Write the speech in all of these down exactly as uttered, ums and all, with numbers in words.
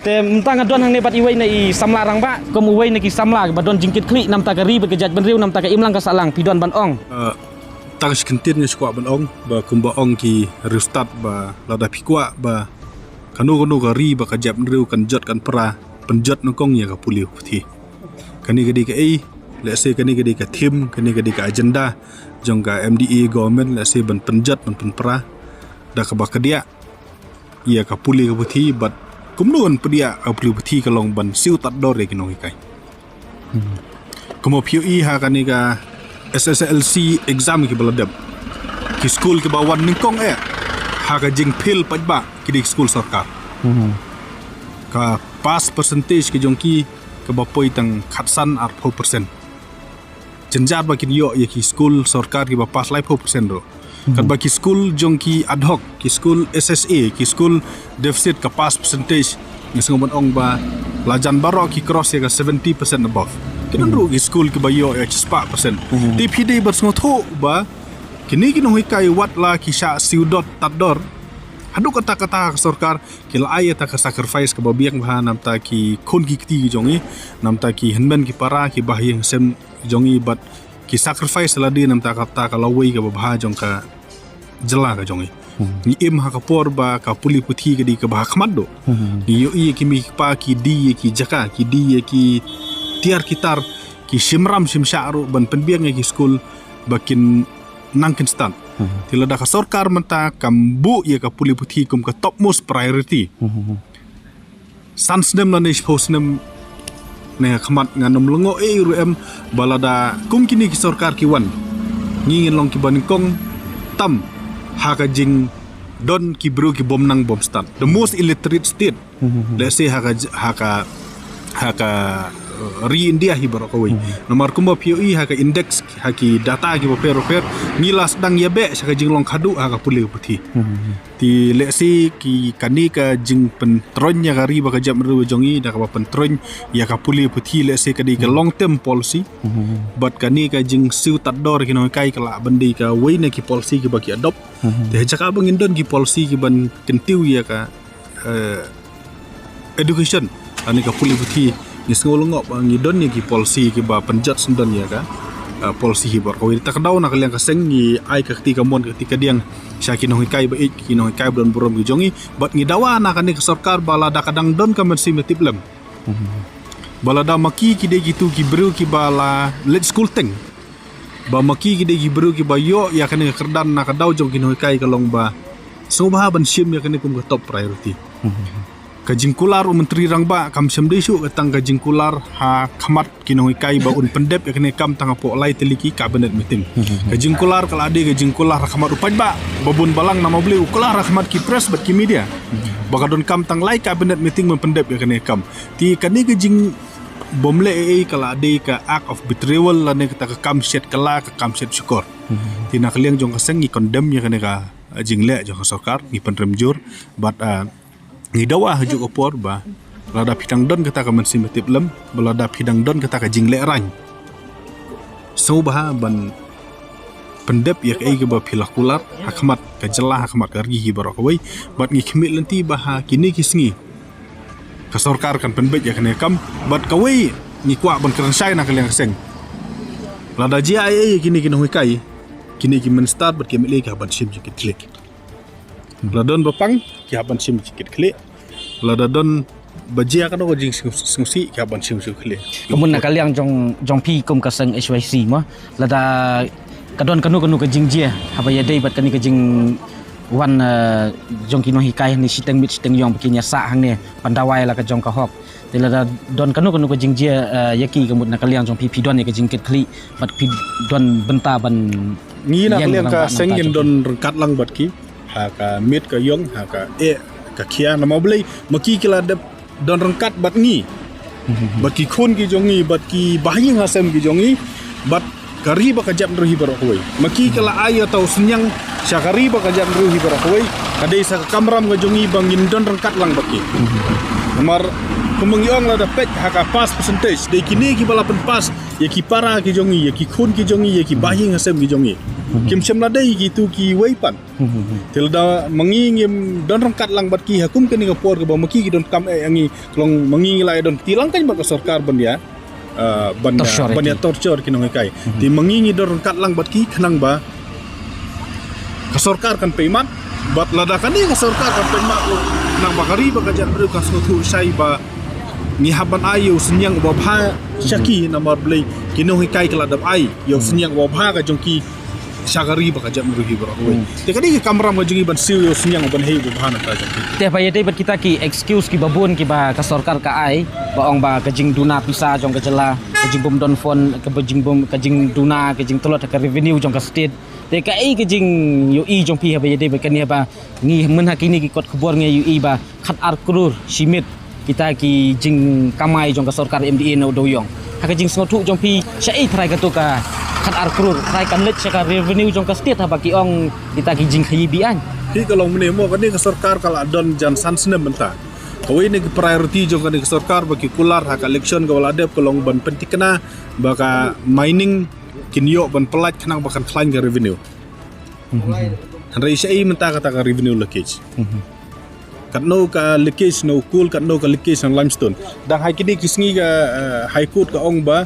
Mynta nga don hangne bad iwei na i samla rangbah, kum uwei na ki samla ba don jingkitkhlieh namta ka ri bad ka jaitbynriew, namta ka imlang ka sahlang, phi don ban ong? Tang shi kyntien nga sngewkwah ban ong ba kumba ong ki riewstad ba lada phi kwah ba kano kano ka ri bad ka jaitbynriew kan jot kan pra, pynjot nyngkong ïa ka pule puthi. Kane ka dei kaei? Lehse kane ka dei ka theme, kane ka dei ka agenda jong ka M D A government, lehse ban pynjot ban pynpra da kaba kdiah ïa ka pule ka puthi bad kumno ban pdiah ka pule puthi ka long ban siew tad dor ïa ki nonghikai. Kumba phi ïohi ha kane ka S S L C exam kiba la dep, ki skul kiba wan nyngkong eh ha ka jingfail paidbah ki dei ki skul sorkar. Ka pass percentage ka jong ki kaba poi tang khatsan arphew percent. Jynjar ba kin ïoh ïa ki skul sorkar kiba pass laiphew percent ruh. Katba ki skul jong ki ad hoc, ki skul S S A, ki skul deficit, ka pass percentage nga sngew ban ong ba la jan baroh ki cross ïa ka seventy percent above. Ki don ruh ki skul kiba ïoh ïa shispah percent. Te phi dei ban sngewthuh ba kine ki nonghikai wat la ki shah siew dor tad dor, haduh katta katta ka sorkar ki la ai ïa kata ka sacrifice kaba biang bha namta ki khun ki kti ki jong i, namta ki hynmen ki para, ki bahaïing hasem jong i bad ki sacrifice lade namta kata ka lawei kaba bha jong ka jylla ka jong i. Ngi im ha ka por ba ka pule puthi ka dei kaba ha khmat duh. Ngi ïohi ïa ki mei ki pa ki die ïa ki jaka, ki die ïa ki tiar ki tar, ki shim ram shim shah ruh ban pynbiang ïa ki skul ba kin nang kin stad. Te lada ka sorkar mynta kam buh ïa ka pule puthi kum ka topmost priority, san snem lane shiphew snem ne ha khmat, ngan ym lyngngoh ei ruh em ba lada kum kine ki sorkar ki wan, ngi ngin long kiba nyngkong tam ha ka jingdon ki briew ki bym nang bym stad. The most illiterate state, let's say ha ka j-, ha ka ha ka uh, ri India hi baroh kawei. Namar kumba phi ïohi ha ka index, ha ki data kiba pher ba pher, ngi la sdang ïa beh sha ka jinglong khadduh ha ka pule puthi. Te lehse ki kane ka jingpyntroiñ ïa ka ri bad ka jaitbynriew jong i da kaba pyntroiñ ïa ka pule puthi, lehse ka dei ka long term policy. Bad kane ka jingsiew tad dor ki nonghikai ka lah ban dei kawei na ki policy kiba ki adopt. Te ha jaka ba ngin don ki policy kiban kyntiew ïa ka eh, education lane ka pule puthi, ngi sngew lyngngoh ba ngi don ïa ki policy kiba pynjot sngewdon ïa ka, eh, policy hi baroh kawei. Te ka daw na ka liang ka seng ngi ai ka kti kamon ka kti kadiang sha ki nonghikai ba ïeit, ki nonghikai ba don burom ki jong i. Bad ngi dawa na kane ka sorkar ba lada ka dang don ka mynsiem ïa tip lem, ba lada ma ki ki dei kitu ki briew kiba la leit skul teng, ba ma ki ki dei ki briew kiba ïoh ïa kane ka kyrdan na ka daw jong ki nonghikai ka long ba sngewbha ban shim ïa kane kum ka top priority. Ka jingkular u Myntri Rangbah kam shym dei shuh ka tang ka jingkular ha khmat ki nonghikai ba un pyndep ïa kane ka kam tang hapoh lai tylli ki cabinet meeting. Ka jingkular ka la dei ka jingkular ha khmat u paidbah ba bun balang, namar balei u kular ha khmat ki press bad ki media ba ka donkam tang lai cabinet meeting ban pyndep ïa kane ka kam. Te kane ka jing bym leh ei ei ka la dei ka act of betrayal lane kata ka kam shet kylla, ka kam shet shukor. Te na ka liang jong ka seng ngi condemn ïa kane ka, uh, jingleh jong ka sorkar, ngi pynrem jur bad, uh, ngi dawa ha kajuh ka por ba lada phi dang don kata ka mynsiem ïa tip lem, ba lada phi dang don kata ka jinglehraiñ, sngewbha ban pyndep ïa kaei kaba phi la kular ha khmat ka jylla, ha khmat ka ri hi baroh kawei. Bad ngi khmih lynti ba ha kine ki sngi ka sorkar kan pynbeit ïa kane ka kam. Bad kawei ngi kwah ban kren shai na ka liang ka seng, lada jia ei ei ïa kine ki nonghikai, kine ki minister bad ki M L A ki hap ban shim jingkitkhlieh. Lada don ba pang ki hap ban shim jingkitkhlieh. Lada don ba jia kano ka jingsngewsih ki hap ban shim jingkitkhlieh. Ka mut na ka liang jong, jong phi kum ka seng H Y C mo, lada ka don kano kano ka jingjia haba ïadei bad kane ka jingwan, eh, jong ki nonghikai hangne shiteng miet shiteng ïong ba kin ïa sah hangne ban dawa ïa la ka jong ka hok. Te lada don kano kano ka jingjia, eh, ïa ki, ka mut na ka liang jong phi, phi don ïa ka jingkitkhlieh bad phi don bynta ban... Ngi na ka liang ka seng ngin don ryngkat lang bad ki ha ka miet ka ïong, ha ka eh ka khia, namar balei ma ki ki la dep don ryngkat bad ngi, bad ki khun ki jong ngi, bad ki bahaïing hasem ki jong ngi, bad ka ri bad ka jaitbynriew hi baroh kawei. Ma ki ka la ai ïa uta u synñiang sha ka ri bad ka jaitbynriew hi baroh kawei. Ka dei sa ka kamram ka jong ngi ba ngin don ryngkat lang bad ki. Namar kumba ngi ong, lada peit ha ka pass percentage, dei kine kiba la pynpass ïa ki para ki jong ngi, ïa ki khun ki jong ngi, ïa ki bahaïing hasem ki jong ngi. Kim shym la dei kitu kiwei pat. Te lada ma ngi ngim don ryngkat lang bad ki ha kum kane ka por kaba ma ki ki donkam eh ïa ngi, ka long ma ngi ngi la ïa don kti lang kan bad ka sorkar ban ïa, ah, ban ïa, torture ban ïa ki, torture ki nonghikai. Te ma ngi ngi don ryngkat lang bad ki khnang ba ka sorkar kan pynmat, bad lada kane ka sorkar kan pynmat ruh, khnang ba ka ri bad ka jaitbynriew kan sngewthuh shai ba ngi hap ban ai ïa u synñiang uba bha sha ki, namar balei ki nonghikai ki la dep ai ïa u synñiang uba bha ka jong ki sha ka ri bad ka jaitbynriew hi baroh kawei. Te ka dei ka kamram ka jong ngi ban siew ïa u synñiang uba heh uba bha na ka jong ki. Te ba ïadei bad kita ki excuse kiba bun kiba ka sorkar ka ai, ba ong ba ka jingduna pisa jong ka jylla, ka jingbym don fund, ka ba jingbym, ka jingduna, ka jingtlot ka revenue jong ka state. Te kaei ka jingïohi jong phi haba ïadei bad kane, haba ngi myn ha kine ki kot khubor ngi ïohi ba khatar klur shi miet kita ki jingkamai jong ka sorkar M D A na u dewïong. Ha ka jingsngewthuh jong phi, shaei trai kato ka khatar klur, trai kan leit sha ka revenue jong ka state haba ki ong kita ki jingkhaïi be-aiñ? Hi ka long mynne mo, kane ka sorkar ka la don jan san snem mynta. Kawei na ki priority jong kane ka sorkar ba ki kular ha ka election kaba la dep ka long ban pynthikna ba ka mining kin ïoh ban pyllait khnang ba kan khlaiñ ka revenue. Hynrei shaei mynta kata ka revenue leakage? Katno ka leakage na u coal, katno ka leakage na limestone? Dang ha kine ki sngi ka, eh, High Court ka ong ba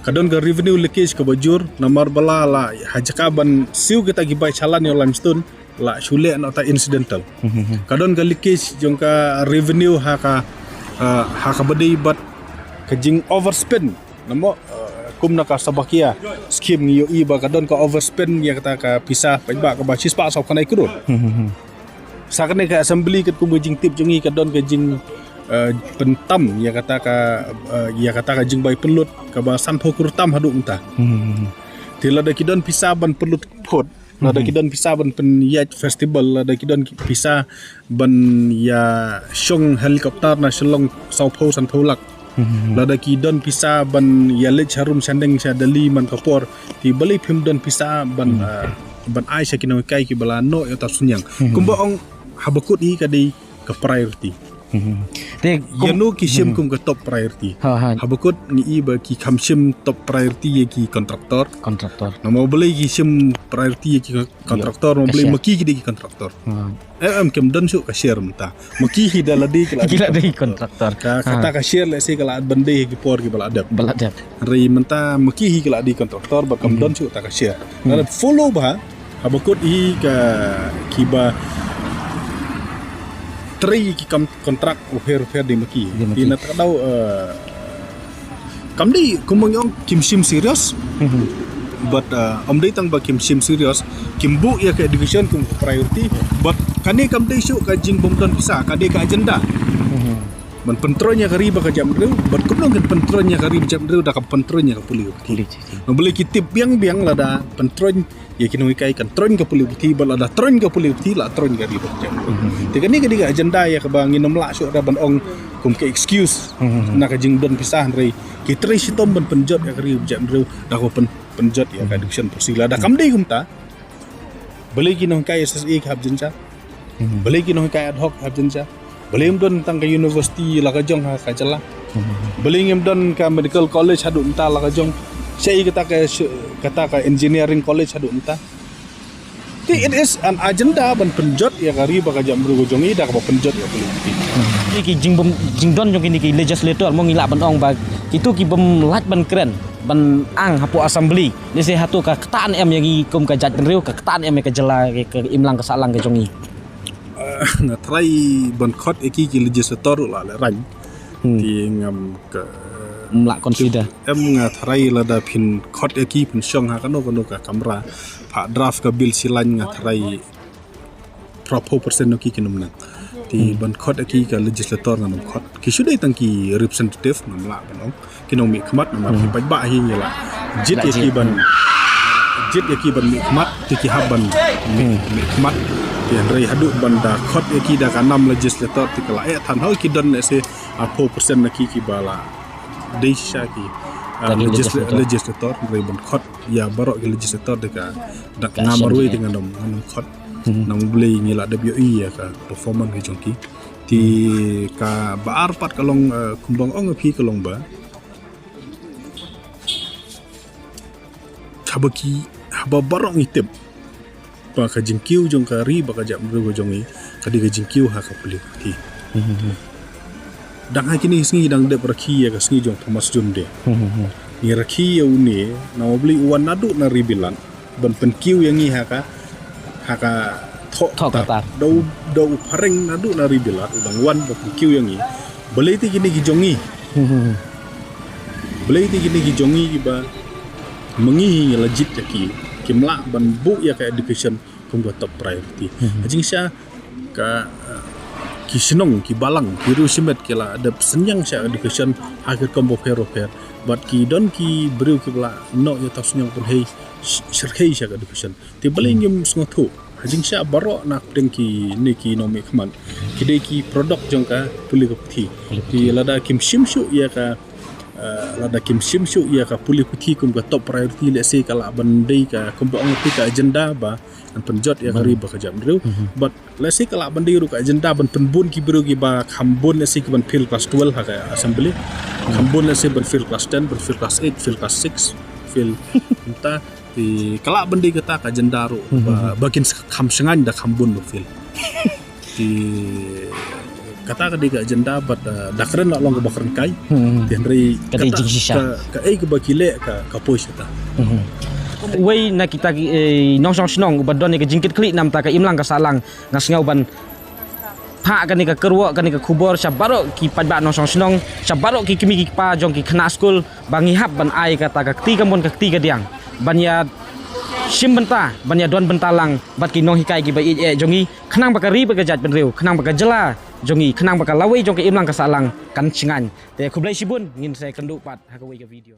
ka don ka revenue leakage kaba jur, namar ba la, la ha jaka ban siew kita ki bai shalan ïa u limestone, la shu leh noh ta incidental. Ka don ka leakage jong ka revenue ha ka, eh, ha kaba dei bad ka jing overspend. Namar, eh, kum na ka Sabakia scheme ngi ïohi ba ka don ka overspend ïa kata ka pisa paidbah kaba shispah saw khyndai klur. Sa kane ka assembly katkum ka jingtip jong ngi ka don ka jing, eh, pyntam ïa kata ka, eh, ïa kata ka jingbai pynlut kaba sanphew klur tam haduh mynta. Te lada ki don pisa ban pynlut phot, lada ki don pisa ban pynïaid festival, lada ki don ki pisa ban ïa shong helicopter na Shillong sawphew sanphew lak. Lada ki don pisa ban ïa leit sharum shandeng sha Delhi man ka por, te balei phim don pisa ban, ah, ban ai sha ki nonghikai kiba la noh ïa uta u synñiang? Kumba ong haba kut hi ka dei ka priority. Te ïa kum- no ki shim kum ka top priority? Ha, ha. Haba kut ngi i ba ki kham shim top priority ïa ki contractor. Contractor. Namar balei ki shim priority ïa ki contractor, namar balei ma ki ki dei ki contractor? Ha. Em, em, kim don shuh ka share mynta. Ma ki hi da lade ki la dei contractor. Ka, kata ka share lehse ka la ban dei ha ki por kiba la dep. Ba la dep. Hynrei mynta ma ki hi ki la dei contractor ba kam don shuh ta ka share. Ka la follow ba haba kut hi ka kiba trei ki kam contract u pher u pher dei ma ki. Dei ma ki. Te na ta ka daw, eh, kam dei, kumba ngi ong, kim shim serious. But, uh, ym dei tang ba kim shim serious, kim buh ïa ka education kum priority. But kane kam dei shuh ka jingbym don pisa, ka dei ka agenda ban pyntroiñ ïa ka ri bad ka jaitbynriew, bad kumno ngin pyntroiñ ïa ka ri bad jaitbynriew, da ka pyntroiñ ïa ka pule ka puthi. Pule, pule. Namar balei ki tip biang biang lada pyntroiñ ïa ki nonghikai kan troiñ ka pule puthi, bad lada troiñ ka pule puthi la troiñ ka ri bad ka jaitbynriew. Te kane ka dei ka agenda ïa kaba ngin ym lah shuh da ban ong kum ka excuse na ka jingdon pisa, hynrei ki trei shitom ban pynjot ïa ka ri bad ka jaitbynriew da kaba pyn, pynjot ïa ka education policy. Lada kam dei kumta, balei ki nonghikai S S A ki hap jynjar? Balei ki nonghikai ad hoc ki hap jynjar? Balei ym don tang ka university la ka jong ha ka jylla? Balei ngim don ka medical college haduh mynta la ka jong? Shaei kata ka, kata ka engineering college haduh mynta? Te it is an agenda ban pynjot ïa ka ri bad ka jaitbynriew ka jong ngi da kaba pynjot ïa ka pule puthi. Ki jingbym, jingdon jong kine ki legislator mo ngi lah ban ong ba kito ki bym lait ban kren ban ang hapoh assembly. Lehse hato ka ktah ne em ïa ngi kum ka jaitbynriew, ka ktah ne em ïa ka jylla, ka, ka imlang ka sahlang ka jong ngi? Eh, nga tharai ban khot ïa ki ki legislator ruh la lehraiñ. Te ngam ka, ym lah consider. Em, nga tharai lada phin khot ïa ki phin shong ha kano kano ka kamra phah draft ka bill shilaiñ, nga tharai phraphew percent na ki kin ym nang. Te ban khot ïa ki ka legislator ngan ym khot. Ki shu dei tang ki representative, ngam lah ban ong. Ki nongmihkhmat namar ki paidbah hi ngi la jied ïa ki ban, jied ïa ki ban mihkhmat, te ki hap ban mih, mihkhmat. Te hynrei haduh ban da khot ïa ki da ka nam legislator te ka la eh than, hooid ki don lehse arphew percent na ki kiba la dei shisha ki, ah, legisla-, legislator, hynrei ban khot ïa baroh ki legislator te ka da nga marwei te ngan ym, ngan ym khot. Namar balei ngi la dep ïohi ïa ka performance ka jong ki. Te kaba ar pat ka long, eh, kumba nga ong ïa phi ka long ba haba ki, Haba baroh ngi tip ba ka jingkiew jong ka ri bad ka jaitbynriew ka jong ngi ka dei ka jingkiew ha ka pule puthi. Dang ha kine ki sngi dang dep rakhe ïa ka sngi jong Thomas Jones Day. Ngi rakhe ïa une namar balei u wan naduh na ri Bilat ban pynkiew ïa ngi ha ka, ha ka thoh Thoh Qatar. Qatar. Da u, da u phareng naduh na ri Bilat u dang wan ban pynkiew ïa ngi. Balei te kine ki jong ngi? Balei te kine ki jong ngi kiba ma ngi hi ngi la jied ïa ki, kim lah ban buh ïa ka education kum ka top priority. Ha jingshisha ka, uh, ki shnong, ki balang, ki riewshimet ki la dep synñiang sha education ha ki rukom bapher bapher. Bad ki don ki briew kiba la noh ïa ka synñiang pynhei sh-, shyrkhei sha ka education. Te balei ngim sngewthuh? Ha jingshisha baroh na pdeng kine ki nongmihkhmat ki dei ki product jong ka pule ka puthi. Pule puthi. Te lada kim shim shuh ïa ka, uh, lada kim shim shuh ïa ka pule puthi kum ka top priority, lehse ka lah ban dei ka kumba ong te ka agenda ba ngan pynjot ïa ka ri bad ka jaitbynriew. Bad lehse ka lah ban dei ruh ka agenda ban pynbun ki briew kiba kham bun, lehse ki ban fail class twelve ha ka assembly. Kham bun, lehse ban fail class ten, ban fail class eight, fail class six, fail mynta. Te ka lah ban dei kata ka agenda ruh ba, ba kin kham shngaiñ da kham bun ba fail. Te kata ka dei ka agenda bad, uh, da kren la long kaba kren kai. Te hynrei ka dei kata jingshisha. Ka, kaei kaba ki leh ka, ka poi shata. Uwei na kita ki, eh, nongshong shnong uba don ïa ka jingkitkhlieh namar ka imlang ka sahlang, nga sngew ban phah kane ka kyrwoh, kane ka khubor sha baroh ki paidbah nongshong shnong, sha baroh ki kmie ki kpa jong ki khynnah skul ba ngi hap ban ai kata ka kti kamon ka kti kadiang ban ïa shim bynta, ban ïa don bynta lang bad ki nonghikai kiba ïeit eh jong ngi, khnang ba ka ri bad ka jaitbynriew, khnang ba ka jylla jong ngi, khnang ba ka lawei jong ka imlang ka sahlang kan shngaiñ. Te khublei shibun, ngin sa ïakynduh pat ha kawei ka video.